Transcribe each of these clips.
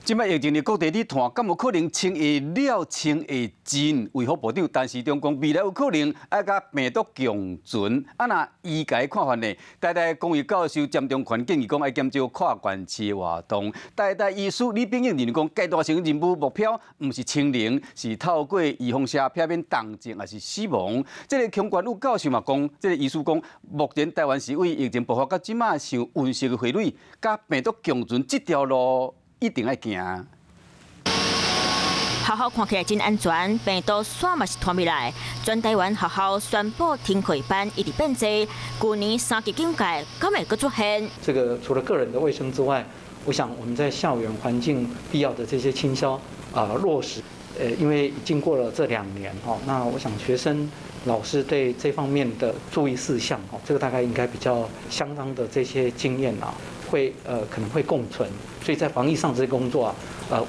這擺疫情佇各地咧傳，敢有可能清會了清會盡？衛福部長陳時中講，未來有可能愛佮病毒共存。啊，若醫界看法呢？台大公衛教授詹中權建議講，愛減少跨縣市活動。台大醫師李秉穎認為講，階段性任務目標毋是清零，是透過預防射避免重症抑是死亡。這个孔關武教授嘛講，這个醫師講，目前台灣是為疫情爆發到這馬像溫室的花蕊，佮病毒共存這條路，一定愛行。學校看起來真安全，病毒煞嘛是傳入來。全台灣學校宣布停課班一直變濟，舊年三級警戒，敢會閣出現？這個除了個人的衛生之外，我想我們在校園環境必要的這些清消啊落實，因為經過了這2年哦，那我想學生、老師對這方面的注意事項哦，這個大概應該比較相當的這些經驗啊，會可能會共存，所以在防疫上這些工作啊，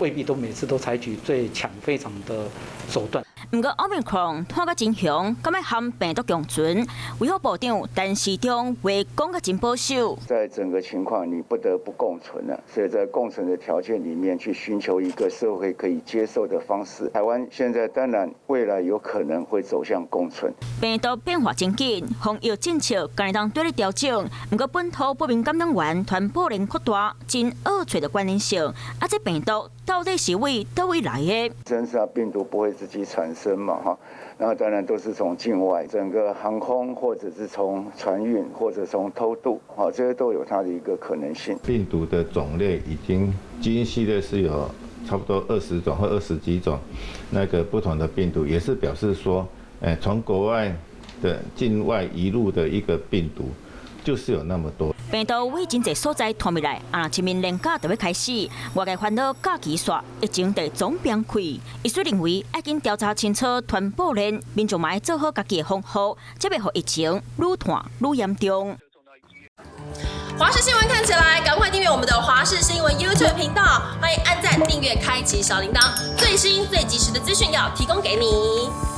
未必都每次都採取最強非常的手段。毋過奧密克戎傳甲真兇，敢欲和病毒共存？衛福部長陳時中話講甲真保守。在整個情況，你不得不共存了，所以在共存的條件裡面去尋求一個社會可以接受的方式。台灣現在當然未來有可能會走向共存。病毒變化真緊，防疫政策敢會當綴咧調整。毋過本土不明感染源傳播鏈擴大，真惡揣著關聯性。啊，這病毒到底是為佗位來的？真是啊，病毒不會自己產生嘛，哈，那當然都是從境外，整個航空或者是從船運或者從偷渡，哈，這些都有它的一個可能性。病毒的種類已經精細的是有差不多20種或20幾種，那個不同的病毒，也是表示說，誒，從國外的境外移入的一個病毒，就是有那麼多。病毒為真濟所在傳入來，啊，清明連假就欲開始，外界煩惱假期煞，疫情就總變開。醫師認為，愛緊調查清楚傳播鏈，民眾嘛愛做好家己的防護，才袂予疫情愈傳愈嚴重。華視新聞看起來，趕快訂閱我們的華視新聞 YouTube 頻道，歡迎按讚、訂閱、開啟小鈴鐺，最新最及時的資訊要提供給你。